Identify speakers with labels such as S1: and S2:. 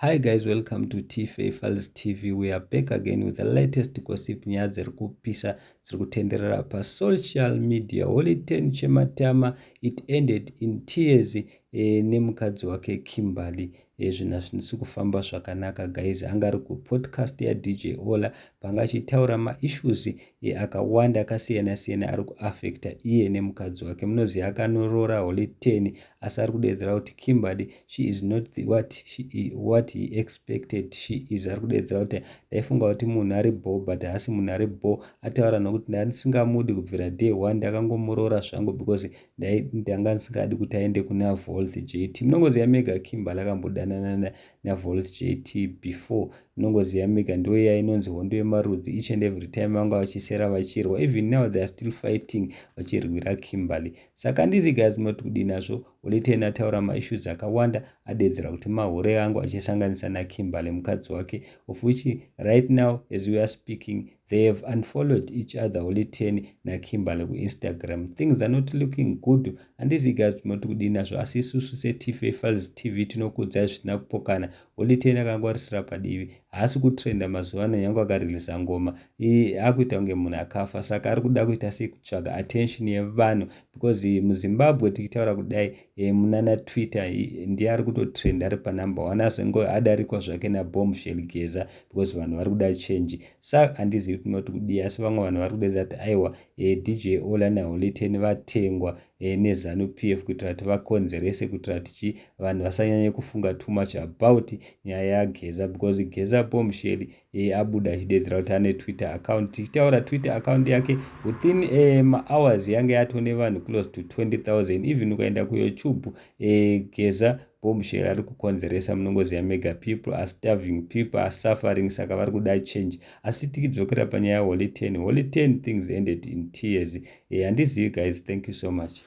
S1: Hi guys, welcome to Tfa Files TV. We are back again with the latest gossip, nyaya dziri kupisa dziri kutenderera pasocial media. Holy 10 Chematama, it ended in tears nemukadzi wake Kimberly. Zvinhu hazvinisi kufamba zvakanaka, guys. Anga ari kupodcast yaDJ Ola, panga achitaura maissues akawanda akasiyana siyana ari kuaffecta iye nemukadzi wake. Munoziva akanorora Holy 10, asi ari kudedzera kuti Kimberly, she is not what he expected she is. Ari kudedzera kuti ndaifunga kuti munhu ari bo, but haasi munhu ari bo. Ataura nokuti ndandisingamudi kubvira day one, ndakangomuroora zvangu because ndanga ndisingadi kuti aende kuna Volt JT. Munongoziva mega Kimberly akambodanana naVolt JT before. Munongoziva mega ndoiya inonzi hondo yemarudzi. Each and every time vanga vachisera vachirwa. Even now they are still fighting, vachirwira Kimberly. Saka handizi guys, munoti kudii nazvo? Holy Ten ataura maissues akawanda, adedzera kuti mahure angu achisanganisa naKimberly mukadzi wake, of which right now as we are speaking they have unfollowed each other, Holy 10 naKimberly kuInstagram. Things are not looking good. Handizi guys, tinoti kudii nazvo? Asi isusu seTfa Files TV tinokudzai zvisina kupokana. Holy 10 akangwarisira padivi, haasi kutrenda mazuva ano. Nyange akareleasa ngoma, akuita kunge munhu akafa. Saka ari kuda kuita sei? Kutsvaga attention yevanhu, because muZimbabwe tichitaura kudai, munana Twitter ndiye ari kutotrend, ari panumber one, azongo adarikwa zvake naBombshell Geza, because vanhu vari kuda change. Saka handizivi tinoti kudii, asi vamwe vanhu vari kudedza kuti aiwa, DJ Ola naHoly 10 vatengwa neZANU PF kuitira kuti vakonzerese, kuitira kuti vanhu vasanyanye kufunga too much about nyaya yaGeza, because Geza Bombshell abuda achidedzera kuti ane Twitter account. Tichitaura, Twitter account yake within mahours yange yatone vanhu close to 20 000. Even ukaenda kuYouTube, Geza Bombshell ari kukonzeresa. Munongoziva mega, people are starving, people are suffering, saka vari kuda change. Asi tikidzokera panyaya yaHoly 10, Holy 10, things ended in tears. Handizivi guys, thank you so much.